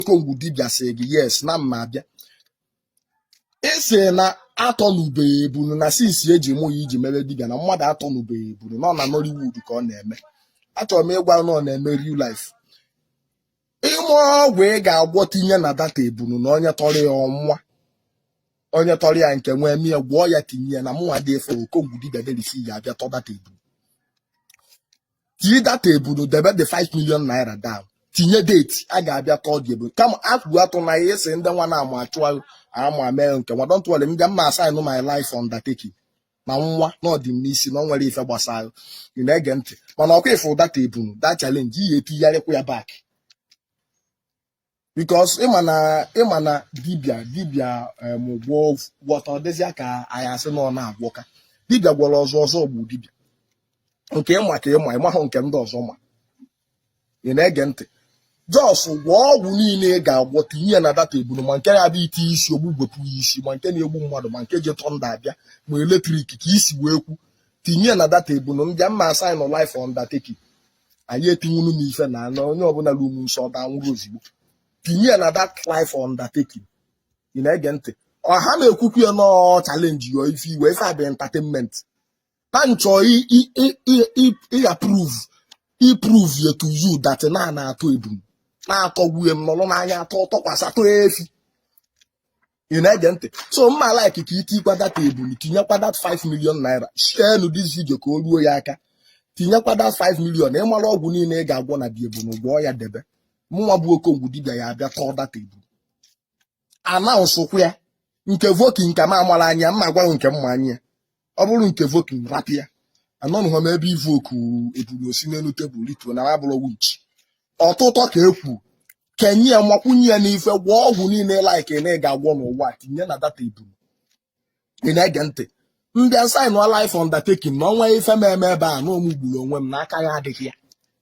Okongwu dibịa sị gị yes na mma abịa. Ị sị na atọnubeghị ebunu na since eji mụ ya iji mere dibịa na mmadụ atọnubeghị ebunu na ọ na Nollywood ka ọ na-eme. Achọrọ m ịgwa na ọ na-eme real life. Ịma ọgwụ ị ga-agwọ tinye na that ebunu na onye tọrọ ya ọnwa, onye tọrọ ya nke nwee mie, gwọọ ya tinye ya na mụnwa dị efe Okongwu dibịa derisi ya abịa tọ that ebunu. Tinye that ebunu, debe the 5 million naira down, tinye date a ga-abịa tọọ dị ebunu. Kama akpụ atụ na ihe si ndị nwa na-amụ achụ ama mee nke nwa. Don't worry, m bịa mma sign my life undertaking na nwa na ọdị m n'isi na ọ nwere ife gbasara. Ị na-ege ntị? Mana ọkwa ife that ebunu, that challenge iyi etigharịkwa ya back, because ịma na dibịa gwọọ gwọta ọ dịzịa ka anyị asị na ọ na-agwọka. Dibịa gwọrọ ọzọ ọzọ gbu dibịa nke ịma ka ịma ịmahụ nke ndị ọzọ ma. Ị na-ege ntị? Just gwọọ ọgwụ niile ị ga-agwọ tinye ya na that ebunu, ma nke ya-abịa ite isi ogbugwepụ ya isi, ma nke na-egbu mmadụ, ma nke ji thunder abịa, ma electric ka isi wee kwu, tinye ya na that ebunu. Mbịa mma sign life undertaking. Anyị etinwunu m ife na onye ọbụla lu m nso ọ da nwụrụ ozigbo. Tinye ya na that life undertaking. Ị na-ege ntị? Ọha na-ekwukwu ya nọọ challenge yo ife iwe ife abịa entertainment na nchọ i prove ya to you that na na-atụ ebunu na-atọgbu m nọrọ n'anya atọ tọkwasị atọ efi. Ị na-ege ntị? So mma like ka itikwa that ebunu, tinyekwa that 5 million naira. Share nu this video ka o ruo ya aka. Tinyekwa that 5 million. Ịmara ọgwụ niile ị ga-agwọ na bi ebunu, gwọọ ya debe. Mụnwa bụ Okongwu dibịa ya abịa tọọ that ebunu. Announce ya nke voki nke m amara anya mma gwa nke mma anya. Ọ bụrụ nke voki rapịa anọnụghọ m ebe ivoku ebunu osi n'elu tebụl rituo na abụrụ winch ọtụtọ ka ekwu kenye ya, makwunye ya n'ife, gwọọ ọgwụ niile like na ị ga-agwọ n'ụwa, tinye na that ebunu. Ị na-ege ntị? Mbịa sign life undertaking na ọnwa ife m eme ebe a na ọmụ gburu onwe m n'aka ya adịghị ya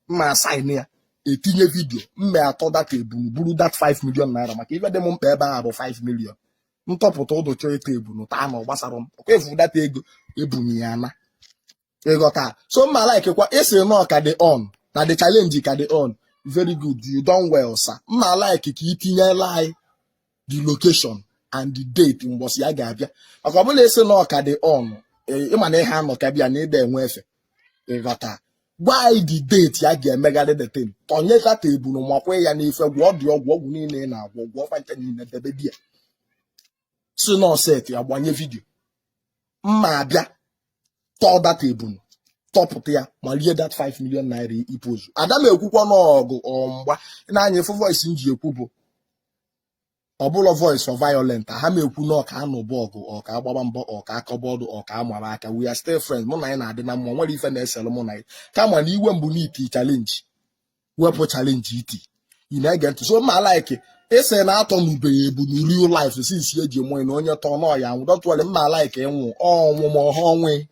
mma. Sign ya, etinye video mme atọ that ebunu, buru that 5 million naira, maka ife dị m mkpa ebe a bụ 5 million. Ntọpụta ụdụ chọọ ịta ebunu taa na ọ gbasara m. Ọkwa efu that ego ebunye ya na ịghọta. So mma like kwa isi nọ ka dị on na the challenge ka dị on. Very good, you done well, sir. Mma like ka itinyela anyị the location and the date mgbọsị ya ga-abịa, maka ọ bụla isi nọ ka dị on, ịma na ihe anọ ka bịa na ịda enwe efe. Ịghọta? Gwa anyị the date ya ga-emegharị the thing. Tọnye that ebunu, makwe ya n'ife, gwọọ dị ọgwụ, ọgwụ niile ị na-agwọ, gwọọ fancha niile, debe di ya si nọ set ya, gbanye video mma abịa tọọ that ebunu, tọpụta ya ma rie that 5 million naira ipozu. Ada m ekwukwa n'ọgụ ọmgba na-anya efu voice m ji ekwu bụ ọbụla voice for violent. Ha m ekwu na ọka anụbụ ọgụ, ọka agbaba mbọ, ọka akọba ọdụ, ọka amara aka. We are still friends. Mụ na anyị na-adị na mma, nwere ife na-esere mụ na ya, kama na iwe mbụ n'iti challenge, wepụ challenge iti. Ị na-ege ntị? So mma like ịsị na atọ n'ubeghị ebu na real life since eji mụ na onye tọọ nọ ya nwụ. Don't worry, mma like ịnwụ ọnwụ ma ọha ọnwụ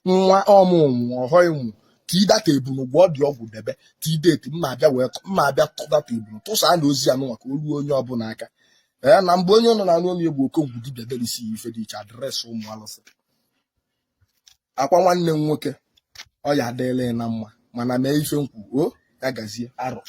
nwa ọmụmụ ọhọ ịnwụ. Tii that ebunu, gwọọ dị ọgwụ, debe tii date mma abịa wee mma abịa tọ that ebunu, tụsaa na ozi ya nụnwa ka o ruo onye ọbụla aka. Ee, na mgbe onye nọ na anụ onye bụ Okongwu dibịa derisi ife dị iche address ụmụ alụsị akwa. Nwanne m nwoke, ọ ya adịla ya na mma, mana mee ife nkwu o ya gazie arọ.